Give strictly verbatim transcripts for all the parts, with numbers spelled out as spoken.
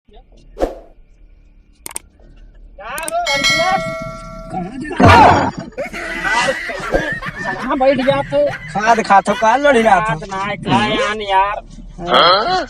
का हो, अखिलेश? कहाँ जा रहा है? यार, कहाँ बैठ जात हो? खाद खात हो, का लड़ी रहा था? खाद ना खाए आन यार। हाँ।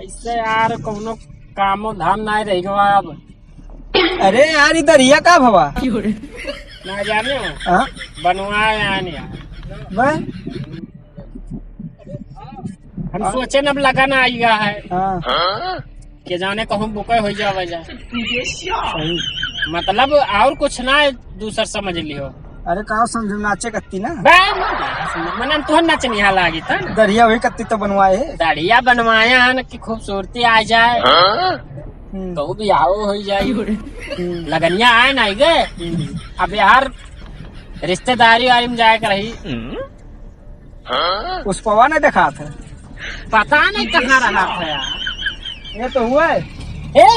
ऐसे यार, कौनो कामो धाम ना रह गवा अब। अरे यार, ई दरिया का भवा? ना जाने हो? हाँ? बनवाए आन यार। मैं? हम सोचे न अब लगन आइगा है। हाँ। के जाने कहूँ बुके होइ जावे जा। सही। मतलब और कुछ ना है, दूसर समझ लियो। अरे का समझू, नाचे कत्ती ना। बे, मने तुहर नाचे निहा लागी था ना। दरिया वही कत्ती तो बनवाए है। दरिया बनवाया है ना कि खूबसूरती आ जाए। हम्म। कहूँ बियाहो होइ जाए। हम्म। लगनिया आए ना गे। हम्म। अब यार रिश्तेदारी वारी में जाए के रही। पुष्पवा नहीं देखात है। पता नहीं कहाँ रहा था यार। ये तो हुआ है। ए,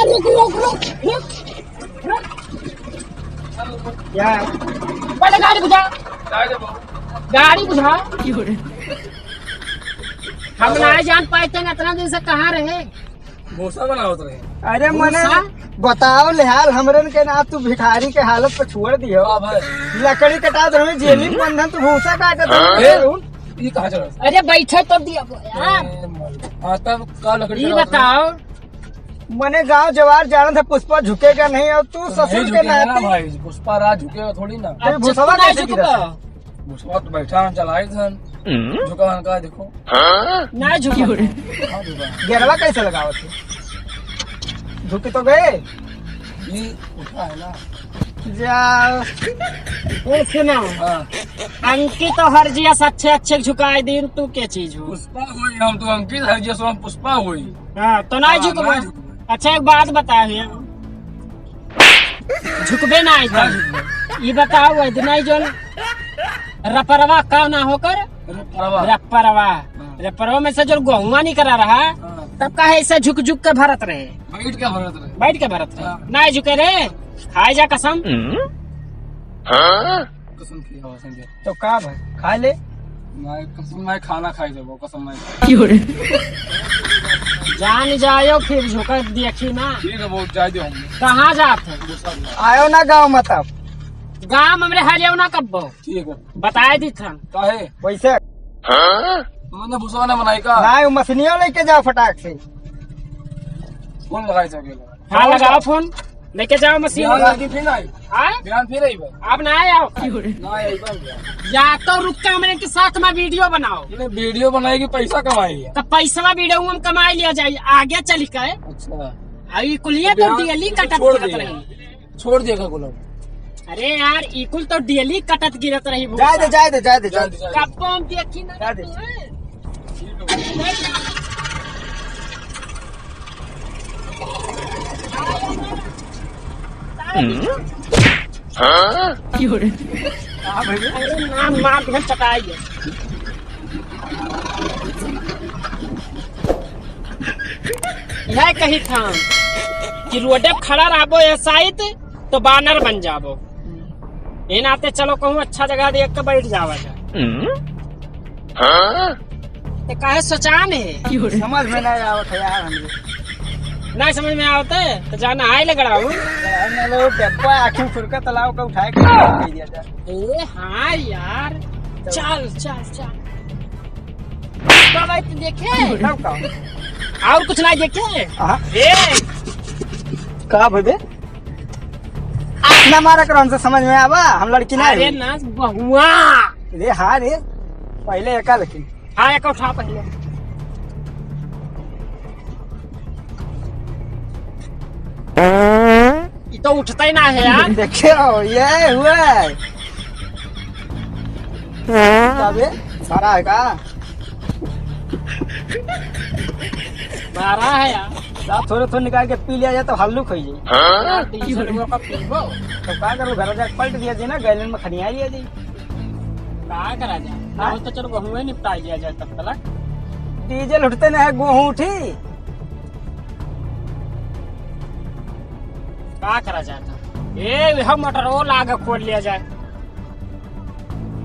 रुक, रुक, रुक, रुक, रुक। यार। पहले गाड़ी बुझा। गाड़ी बुझा। हम ना जान पाए थे ना, इतना दिन से कहाँ रहे। भूसा बनावत रहे। अरे मने भूसा? बताओ ले हाल, हमरन के ना तू भिखारी के हालत पे छोड़ दियो। का भाई? लकड़ी कटात रहे, जेली में बंधन, तू भूसा काटत रहे। ए, ई कहाँ चला? अरे बैठे तो दिया यार। ए, मर। हाँ, तब का लकड़ी ई कटावत रहे? बताओ। मने गांव जवार जानत है पुष्पा झुकेगा नहीं, और तू तो ससुर नहीं के झुकेगा ना नाती। भाई, पुष्पा राज झुकेगा थोड़ी ना। तू अब भूसवा झुकना कैसे झुकबा? गिरा? भूसवा तो बैठा है, चलाए थे। हम्म। झुका है, का देखो। ना झुका। हाँ, झुका है। गेरवा कैसे लगावत है? झुक तो गए। ये उठा है ना। जा। ए, सुना। हाँ। अंकित तो हर जिया अच्छे अच्छे झुकाए दिन, तू के चीज हो? पुष्पा होई, हम तो अंकित हर जिया सो हम पुष्पा होई। हाँ, तो ना हाँ, झुकबो। ना झुकबो। अच्छा, एक बात बता भैया, झुकबे ना आई ना तब। झुकबो। ये बताओ, इतना ही जोन रपरवा का ना होकर? रपरवा। रपरवा। हाँ। रपरवा में से जो गोहुआ निकला रहा, हाँ। तब का है ऐसे झुक झुक के भरत रहे? बैठ के भरत रहे। बैठ के भरत रहे। हाँ। ना झुके रे, खाए जा कसम। हाँ? कसम खिया हुआ संजय। तो का भाई, खा ले। मैं कसम, मैं खाना खाई देबो, कसम मैं। जान जायो फिर झुका देखी ना। ठीक है, वो जाए दे हम। कहाँ जात है? आयो ना गाँव में तब। गाँव में हमरे हरियो ना कब्बो। ठीक है। बताए दी था। काहे? वैसे। हाँ? मैंने भूसा ना बनाई का? ना, वो मशीनियों लेके जाओ फटाक से। फोन लगाई सके। हाँ, लगाओ फोन, लेके जाओ मशीन। बिहान आके फिर आई। हाँ? बिहान फिर आई बा। आप ना आए आओ। ना आई बा। या तो रुक के हमरे के साथ में वीडियो बनाओ। ये वीडियो बनाएगी, पैसा कमाएगी। तो पैसा वीडियो में कमाई लिया जाए, आगे चल के। अच्छा। आ ई कुलिया तो बिहान डेली कटत छोड़ गिरत दिया। रही। छोड़ दिया का गुलाम। अरे यार, ई कुल तो डेली कटत गिरत रही जाए दे, भूसा। जाए दे, जाए दे, जाए दे। जाए दे। कब हम देखी ना जाए दे। तू है। हाँ? अरे नाम मार के चटाई है। यह कही था कि रोडे पे खड़ा रहबो ये साइत तो बानर बन जाबो। ये नाते चलो कहूँ अच्छा जगह देख के बैठ जावा जा। हाँ? ते काहे सोचान है? समझ में नहीं आवत है यार हमरे। नहीं समझ में आवत है तो जाना आए लगड़ाऊ। अरे ना लो, डब्बा आखिर फुरका तालाब का उठाए के कह दिया जाए। ए हाँ यार, चल, चल, चल। तो भाई तू देखे? तब का? और कुछ नहीं देखे? हाँ। ए! का भइबे? अपना मारा करो, हमसे समझ में आवा, हम लड़की ना अरे हई। ना बहुआ। रे हाँ रे, पहले एका लेकिन। हाँ, एक उठा पहले। ई तो उठता ही ना है यार। देखे हो, ये हुआ है। तबे भरा है का? भरा है यार। साहब, थोड़े थोड़े निकाल के पी लिया जाए तो हल्लुक हो जाए। हाँ? डीजल वो का पीबो। तो का करूँ, घर जाके पलट दिया जाए ना, गैलन में खनिया लिया जाए। का करा जाए? हाँ? तो चलो, गेहूं निपटा लिया जाए तब तलक। डीजल उठते ना है, गेहूं उठी। का करा जाए? ए, हम मोटरो लाग खोल लिया जाए।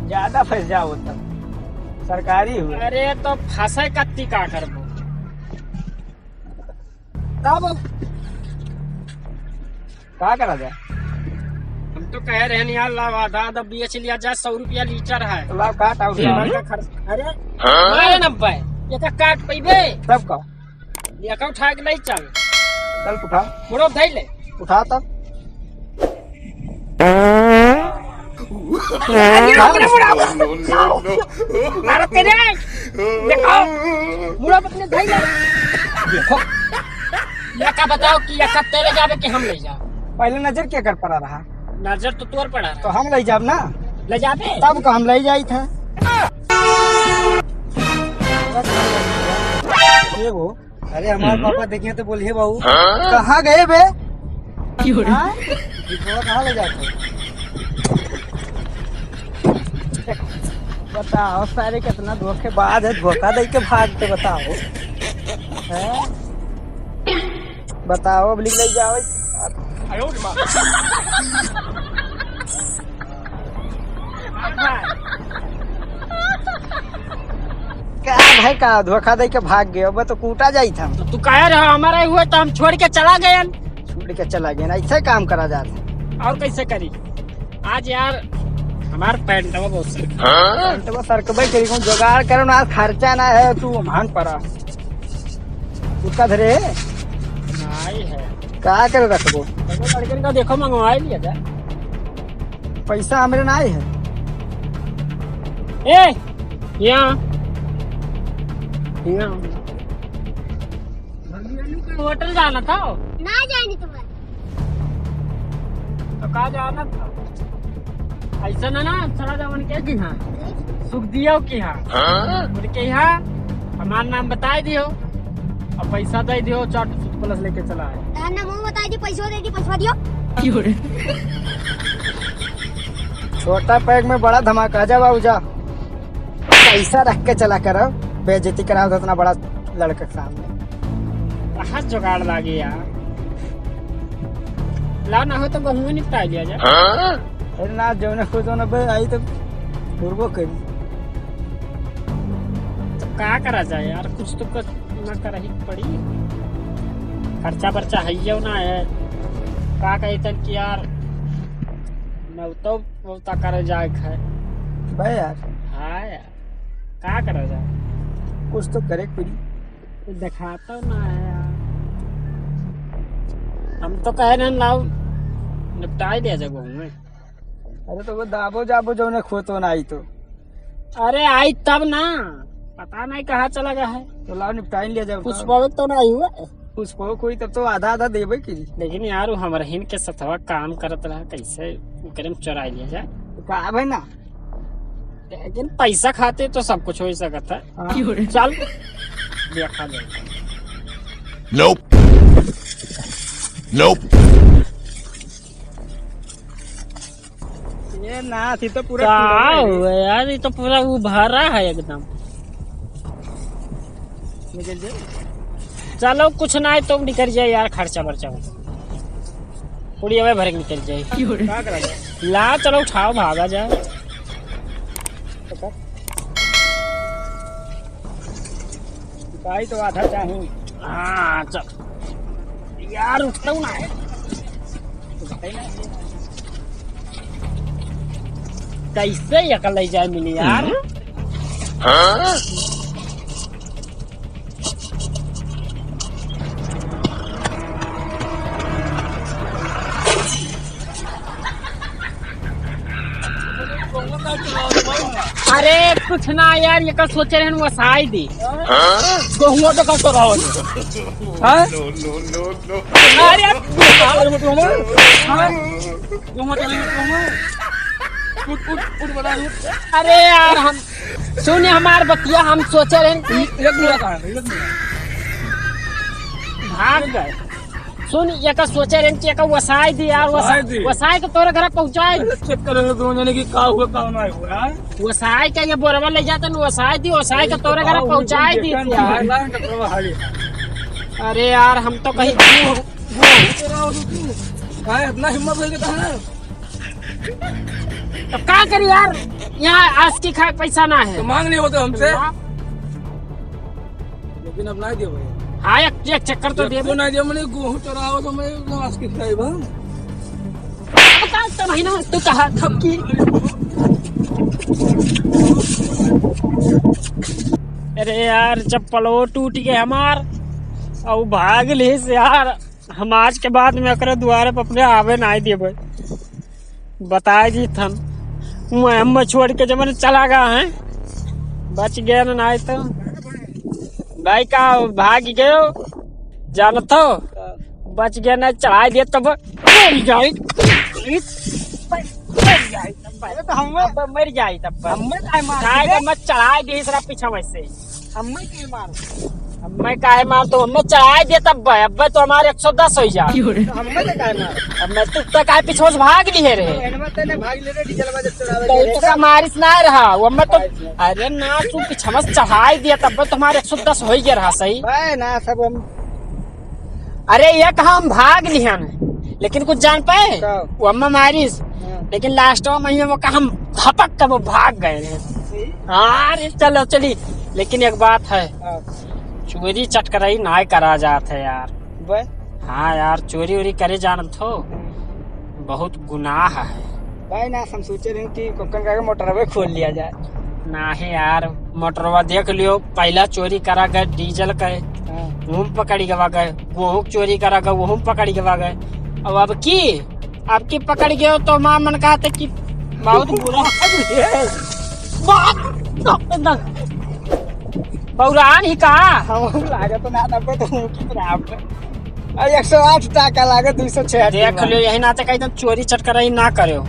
ज्यादा फंस जाओ तब, सरकारी हुआ। अरे तो फंसे कत्ती का करबो? का बोल? का करा जाए? हम तो कह रहे हैं यार, लाओ आधा आधा बेच लिया जाए, सौ रुपया लीटर है। तो लाओ काट, और हम्म। का खर्च? अरे, हाँ? अरे नब्बे, ये का काट पइबे? तब का? ये का उठा के नहीं चल। चल उठा। मुड़ो धई ले। उठा तब। अरे, अरे, अरे, अरे, मारो तेरे। देखो, मुड़ा अपने धई ले। देखो। ये का बताओ कि ये का तेरे जाबे कि हम ले जाब? पहले नजर के कर पड़ा रहा? नजर तो तोर पड़ा रहा। तो हम ले जाब ना? ले जाबे? तब का हम ले जाई थे। ये वो अरे हमारे हम्म? पापा देखिए तो बोलिए, "बाबू, हाँ? कहाँ गए बे?" क्यों रे? हाँ? ये थोड़ा कहाँ ले जाते हो? बताओ सारे, कितना धोखेबाज है, धोखा दे के भागते, बताओ। हैं? बताओ, अब लिख ले जाओ। का भाई, का धोखा दे के भाग गए? अब तो कूटा जाई था। तो तू कहे रहा हमारा ही हुआ, तो हम छोड़ के चला गए। छोड़ के चला गए, ऐसे काम करा जाता। और कैसे करी? आज यार हमार पैंटवा बहुत सर। हाँ? पैंटवा सर के भाई, तेरी कौन जुगाड़ करो ना, आज खर्चा ना है, तू मान पड़ा। कुत्ता धरे है? नाई है। का करे रखबो? देखो लड़कन का, देखो मंगवा ही लिया जाए। पैसा हमरे नाई है। ए, यहाँ, यहाँ। होटल जाना था? ना जानी तुम्हारे। तो का जाना था? ऐसा ना, ना, चला जाओ उनके की हाँ। सुखदियो की हाँ। हाँ? उनके यहाँ हमार नाम बताई दियो। अब पैसा दे दियो, चार सौ प्लस लेके चला है। तार नाम वो बताई दी, पैसा दे दी, पैसा दियो। छोटा पैक में बड़ा धमाका, जा बाबू जा। पैसा रख के चला करो, बेइज्जती कराओ तो इतना बड़ा लड़का के सामने। कहाँ जुगाड़ लागे यार? ला ना हो तो गहुँवे निपटा लिया जाए। हाँ? अरे ना, जौने खुद होना बे, आई तो घूरबो करी। तो का करा जाए यार, कुछ तो कर, ना करही पड़ी। खर्चा बर्चा है ही ना है। का कही तन कि यार, नौतो बहुता करे जाए खाए। बे यार। हाँ यार, का करा जाए? कुछ तो करे पड़ी। देखाता ना है यार। हम तो कहे रहे लाओ निपटाई दिया जाए गहुँवे। अरे तो वो दाबो जाबो जौने खोतो ना आई तो। अरे आई तब ना, पता नहीं कहाँ चला गया है। तो लाओ निपटाई लिया जाए। पुष्पा तो ना आई हुआ। पुष्पा कोई तब तो आधा आधा देबे की। लेकिन यार वो हमरहिन के सथवा काम करत रहा, कैसे ओकरे में चोराई लिया जाए? तो का भाई ना, लेकिन पैसा खातिर तो सब कुछ होइ सकत है। हाँ। चल, देखा जाए। Nope। Nope। ये ना थी तो पूरा का टूटा है। हुआ यार, ये तो पूरा उभारा है एकदम। निकल जाए। चलो, कुछ ना है तो निकल जाए यार, खर्चा बर्चा हो। पूरी अबे भरे के निकल जाए। का करा जाए? ला, चलो, उठाओ, भागा जाए। भाई तो आधा चाही। हाँ, चल। यार, उठता हूँ ना है। कैसे ये कर ले जाए मिली यार? हम्म? हाँ? अरे कुछ ना यार, ये का सोचे रहन वसाई दी। हाँ? गहुआ तो का चोरावत है। हाँ? अरे यार, हाँ? गहुआ तो नहीं चोरावत। उठ, उठ, उठ, बता, उठ। अरे यार, हम सुन हमार बतिया, हम सोचे रहन कि एक मिनट आ, एक मिनट। भाग गए। सुन, एका सोचे रहन कि एका वसाई दी यार, वसाई वसा-, दी। वसाई के तोरे घर पहुंचाई। अरे, चेक करेंगे दोनों जने कि का हुआ, का ना हुआ, यार। वसाई के ये बोरवा ले जाते न, वसाई दी, वसाई के तोरे घर पहुंचाई दी यार। अरे यार, हम तो कहीं भाई, इतना हिम्मत हो गया था ना? तो का करी यार, यहाँ आज की खाए पैसा ना है। तो मांग लिए होते हमसे। हाँ। लेकिन अब ना दियो भाई। हाँ, एक, एक चक्कर तो दे दे। ना, जब मैंने गेहूं चरावा तो मैं नाश कितना है बा। अब का इतना महीना तू कहा था कि अरे यार, चप्पलो टूट गए हमार, और भाग लिहिस यार। हम आज के बाद में एकरे दुआरे पर अपने आवे नाहीं देबे। बताए दी थन, मैं, हम छोड़ के जब चला गया है, बच गया ना, नाहीं तो भाई का भाग गयो, जानत हो, बच गया ना, चढ़ाई दिया तब मर जाई, मर जाई तब। अरे तो हमें अब मर जाई तब। हमें काहे मार काहे दे? का मत चढ़ाई दे इसरा पीछा में से। हमें के मार? हमें काहे मार तो हमें चढ़ाई दे तब बे, अब तो हमारे एक सौ दस हो जा। तो हमें तो काहे मार? अब मैं तू तक आए पीछे से भाग लिए रे। एनवा तने भाग ले रे, डीजल बजे चढ़ावे तो के रे। तो का मारिस ना रहा, वो मैं तो, अरे ना, तू पीछे में चढ़ाई दिया तब तो हमारे एक सौ दस हो गया रहा सही। भाई ना, सब हम अरे, एक हम भाग लिहन, लेकिन कुछ जान पाए? का? वो अम्मा मारिस, हाँ। लेकिन लास्ट में वो का हम धपक के वो भाग गए हैं। सही? हाँ रे, चलो, चली। लेकिन एक बात है, हाँ। चोरी चटकराई ना करा जात है यार। बे? हाँ यार, चोरी वोरी करे जानत हो, हम्म। बहुत गुनाह है। भाई ना, हम सोचे रहे कि कोकन का मोटरवे खोल लिया जाए। नाही यार, मोटरवा देख लियो, पहला चोरी करा गए डीजल के, हाँ। वहूँ पकड़ी गवा गए, वहूँ चोरी करा गए, वहूँ पकड़ी गवा गए। अब, अब की, अब की पकड़ गयो तो माँ मन कहते कि बहुत बुरा। बौरान ही का? हम लागत ना, ना, तो मुँह की बराबर। अरे, एक सौ आठ टाका लागे, दो सौ छिहत्तर देख लियो, यही नाते कहीं तुम चोरी चटकराई ना करो।